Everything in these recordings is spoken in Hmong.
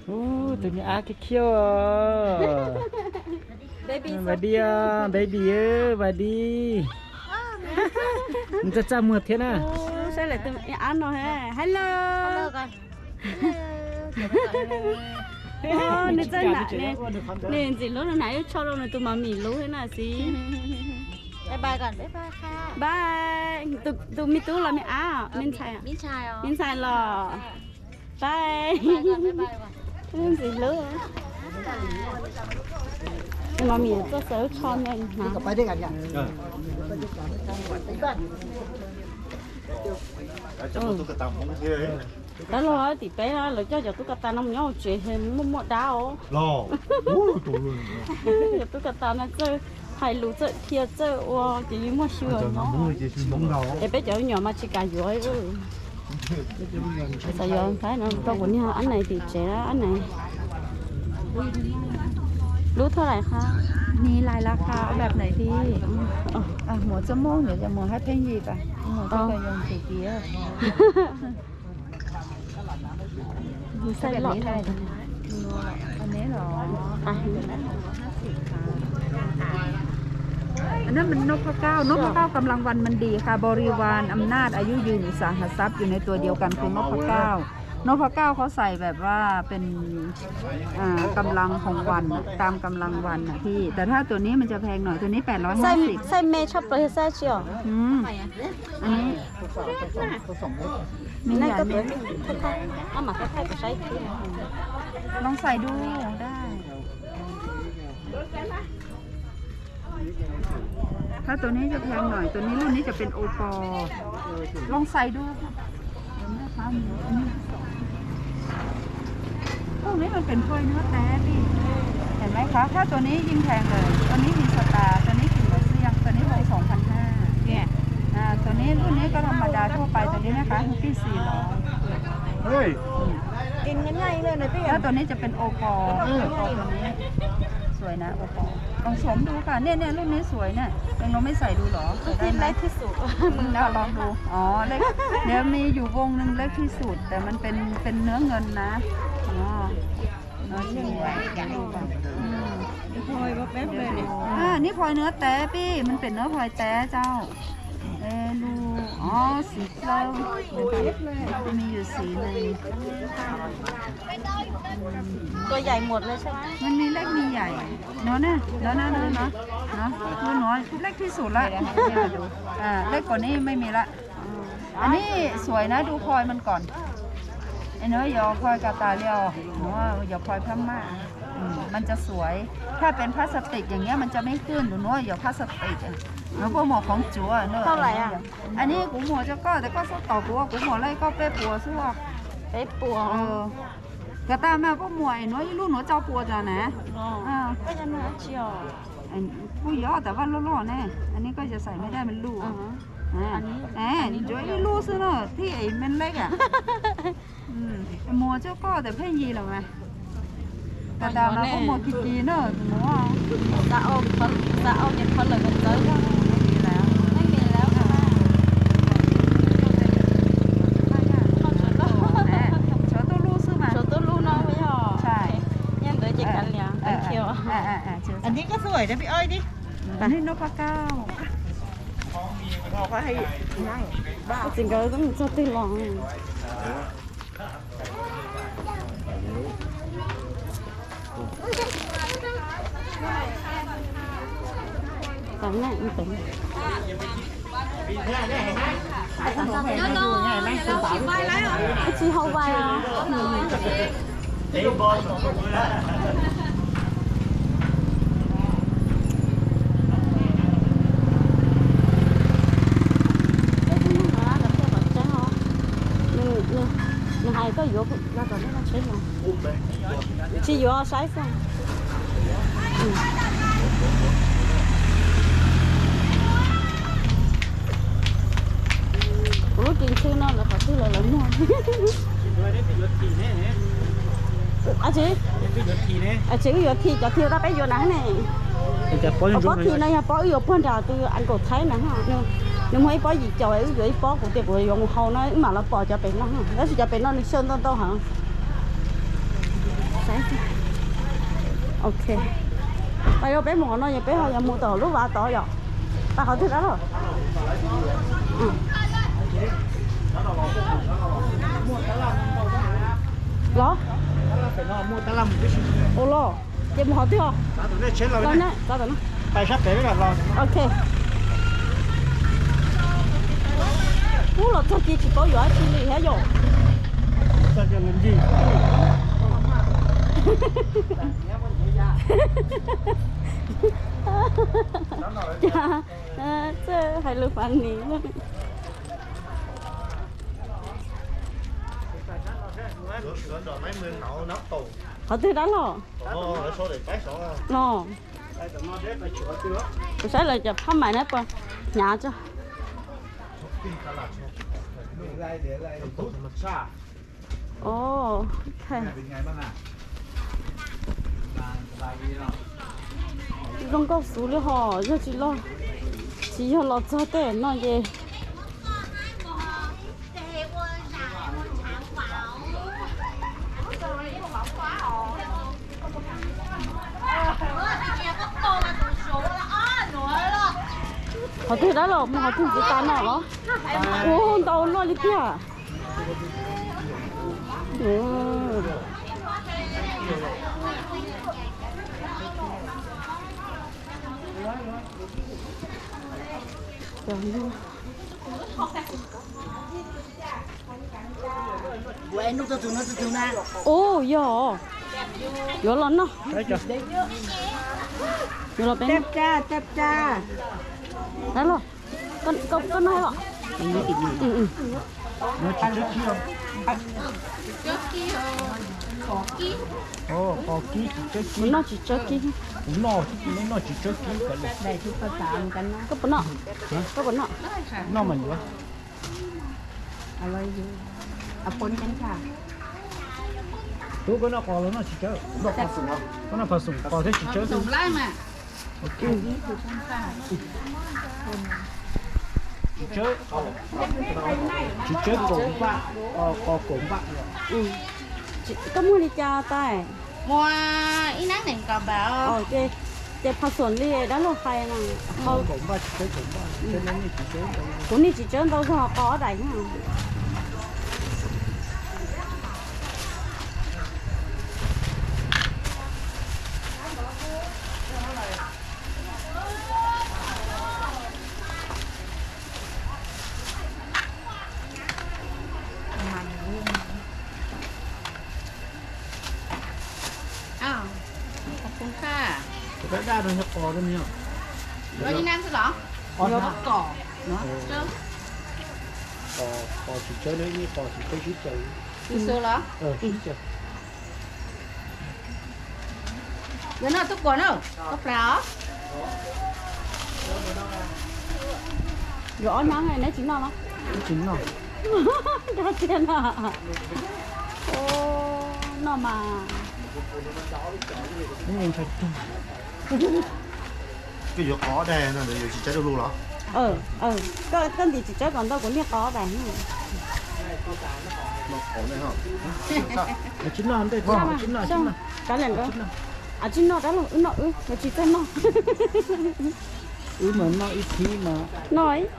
Tus me ab khiab khiab. Baby, baby, baby, nws txaj txaj muag thiab na. Saib lawm tus me ab no he. Hello. Nws txawj nam, nws ntxim hlub, nws nam yuav tsho rau nws tus mos mis lub thiab na xib. Bye, tus me tub los me ab, me ntxhais los. Bye. Ntxim hlub. Mos mis txoj xaws tsho me hnav. Tab los tim peb lawv coj cov tub kas tas no mus nyob hauv tsev muaj muaj dab os. Cov tub kas tas no txawj hais lus, txawj qhia, txawj ua ces yeej muaj xyw nyob. Es peb cov me nyuam mas tsis kam yuav. Xav yuav nqaib no rau kuv niag ab nais tim tsev, ab nais. Lub thaj lais qha, ni lais la qha, ab nais ti. Muaj txoj mob nws yog muaj hab pheej yim tas, muaj txoj ka yoog tus kiv.อันนั้นมันนพเก้า นพเก้ากำลังวันมันดีค่ะ บริวารอำนาจอายุยืนอุตสาหะทรัพย์อยู่ในตัวเดียวกันคือนพเก้า นพเก้าเขาใส่แบบว่าเป็นอ่ากำลังของวันอะ ตามกำลังวันอะพี่ แต่ถ้าตัวนี้มันจะแพงหน่อย ตัวนี้ แปดร้อยห้าสิบ Xaij me tshaj plaws xaij tsi os? อืม อันนี้ มีเหรียญไหม ลองใส่ดูได้ ถ้าตัวนี้จะแพงหน่อย ตัวนี้รุ่นนี้จะเป็นโอปอ ลองใส่ดู พวกนี้มันเป็นพลอยเนื้อแท้พี่ เห็นไหมคะ ถ้าตัวนี้ยิ่งแพงเลย ตัวนี้มีสตาร์ ตัวนี้กินหัวเสี้ยง ตัวนี้วงสองพันห้า เนี่ย อ่า ตัวนี้รุ่นนี้ก็ธรรมดาทั่วไป ตัวนี้นะคะ พี่สี่ร้อย เฮ้ย กินง่ายๆเลยนะพี่ แล้วตัวนี้จะเป็นโอปอ โอปอตัวนี้ สวยนะ โอปอ ลองสวมดูค่ะ เนี่ยเนี่ยรุ่นนี้สวยเนี่ย ยังลองไม่ใส่ดูเหรอ ใส่ได้ไหม เล็กที่สุด มึงนะ ลองดู อ๋อ เล็ก เดี๋ยวมีอยู่วงหนึ่งเล็กที่สุด แต่มันเป็น เป็นเนื้อเงินนะ อ๋อ อ๋อ นี่พลอยแป๊บเลยเนี่ย อ่า นี่พลอยเนื้อแต๊ปี้ มันเป็นเนื้อพลอยแต๊เจ้า เออ ดู อ๋อ สีเทา มีอยู่สีหนึ่ง ตัวใหญ่หมดเลยใช่ไหม มันมีเล็กมีใหญ่ เนาะนะ เนาะนะ เนาะนะ เนาะ เนาะ ดูหน่อย เล็กที่สุดละ อ่า เล็กกว่านี้ไม่มีละ อันนี้สวยนะ ดูพลอยมันก่อน ไอ้เนอะ อย่าเอาพลอยกาตาเรียว หนูว่าอย่าพลอยพม่า อืม มันจะสวย ถ้าเป็นพลาสติกอย่างเงี้ยมันจะไม่ขึ้น หนูว่าอย่าพลาสติกอะ หนูพวกหมวกของจั๋วเนอะ เท่าไหร่อะ อันนี้กูหมวกเจ้าก็ แต่ก็สต็อกกูว่ากูหมวกอะไรก็เป๊ะปัวซั่ว เป๊ะปัว เออ กาตามาพวกหมวกไอ้หนูยี่ลูกหนูเจ้าปัวจ้ะนะ อ๋อ อ่า ก็ยังนะเชียว กูยอมแต่ว่าลอกๆนะ อันนี้ก็จะใส่ไม่ได้มันลูก อ่าฮะ อ่า อันนี้ อ่า อันนี้ เดี๋ยวอีลูกซื้อเนอะ ที่ไอ้มันเล็กอะ อืม หมวกเจ้าก็แต่เพ่งยีเหรอวะ แต่ตามมาพวกหมวกกีกีเนอะ หมวก ตาเอาเขา ตาเอาเนี่ยเขาเลยมันเจอ ไม่มีแล้ว ไม่มีแล้วค่ะ เขาจะต้อง เออ เดี๋ยวตู้ลูกซื้อมา เดี๋ยวตู้ลูกเนาะ ไม่หรอ ใช่ ยังเหลือเจ็ดอันเหลือ เออ อันเดียว เออ เออ เออ เออ อันนี้ก็สวยนะพี่อ้อยดิ อันนี้นพเก้า พอเขาให้นั่งบ้าง จริงก็ต้องชอบที่ลอง Tao ngại như thế. Cái chi hậu vai à? Nws, nws, nws hais koj yuav, yuav kom nej tsheb no. Tsis yuav saib xwb. Kuv lub ris ntxhw no lawv qhov twg los lawv muag. Tsis, tsis wb yuav thim, cov thim uas peb yuav na ne. Cov pob thim no yog pob wb yuav puag nram tus a nkaum thaib na. Nws muag ib pob yim caum, wb yuav ib pob, kuv tias kuv yuav mus haus no wb mam los pom cov pem no. Tab sis cov pem no nws xyaw ntau ntau heev. Ok. Pais, yog peb mus qhov no yog peb ho yuav mus tom lub vaj tod yom? Pais qhov twg dab laug? Los? Ua los, ces mus qhov twg os? Los na, los tom no. Ok. Ub, los txog ces tsis paub yuav dab tsi li thiab yom. Cas txawj hais lus funny. Qhov twg dab laug? No. Kuv saib lawv cov phab mais na, puas hnyav tso. Zoo nkauj xwb li hos, yog tsis los, tsis yog los txog tej no ces Qhov twg dab laug, mus qhov twg ntxiv tas no los? Ua ntau luaj li tiag. Ub, yog yuav los noj. Yuav los peb noj. Dab laug, koj noj los? Qos kib tsis tsawb kib. Kuv noj tsis tsawb kib. Kuv noj tsis tsawb kib. Koj puas noj? Koj puas noj? Noj mas yuav. Tub, koj noj qos los noj tsis tsawb? Koj noj phav xoom, qos thiab tsis tsawb. Tsis tsawb, tsis tsawb kaum npaj, qos kaum npaj. Koj muag li cas tais? Muag ib neeb nees nkaum npaj. Ces phav xoom li dab laug hais na. Kuv nej tsis tsawb ntau zog qos ob daim. Qos tsis tsawb, qos tsis tsawb sib caws. Yuav noj tub kuas na, koj plas os. Yuav ob hnab neb tsis noj los? Tsis noj. Noj mas. Koj yuav qos ob daim no yuav tsis tsawb du lug los? Koj ntim tsis tsawb kom ntau, kuv niaj qos ob daim. Tsis noj, tsis noj, tsis noj. Kav liam nkawd. Tsis noj dab laug, wb noj wb, nkawd tsis txawj noj. Wb mas noj ib thib mas. Noj ib.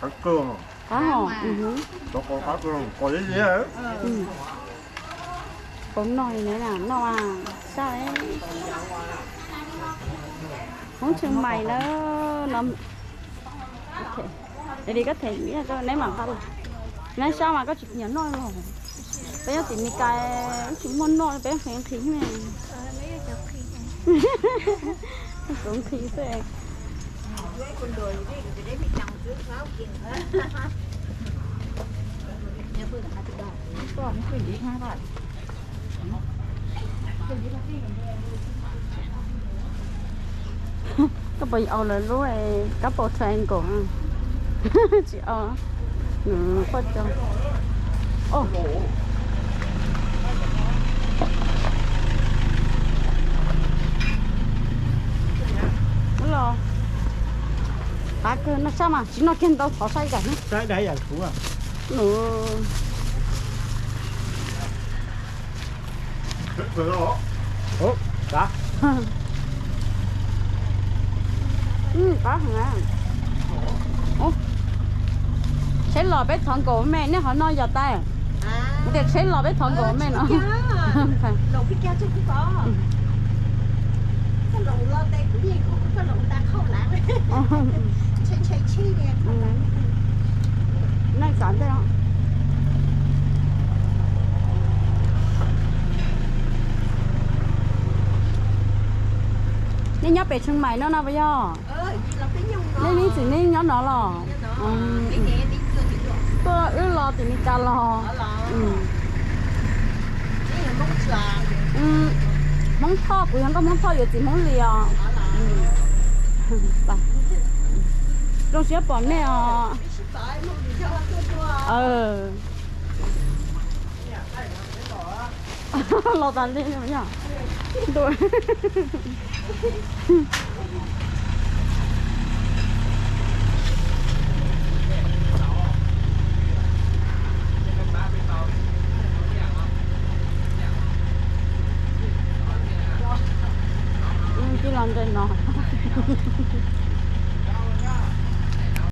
Qab kawg. Qab hos. Qos qab kawg, qos liab liab. Pab noj li na, noj mas sab. Hmoob Tsheej Maim na no. Li koj them neb mam nqa los. Neb sab mas koj tsis nyiam noj los. Peb nyob tim Mes Kas wb tsis muaj noj, peb nqhis nqhis ne. Kuv nqhis xwb. Koj puas au lawv lub couple triangle? Tsis au. Nws quaj co. Los, qab kawg, noj sab mas tsis noj kiag ntau, thov sab ib daim na. Sab ib daim yam kuv. Nws Qab heev. Tsheb los peb thov nkaus me, nej qhov no yog tas. Kuv tias tsheb los peb thov nkaus me no. Nej xav ntej. Nej nyob pem Tsheej Maim no no puas yog? Nej ib txiv neej nyob no los? Tuaj wb los tim Mes Kas los. Hmoob Thoj, kuv yog nkauj Hmoob Thoj, yuav txiv Hmoob Lis os. Zoo siab pom nej os. Los tas li yog. Cia los ntawm no.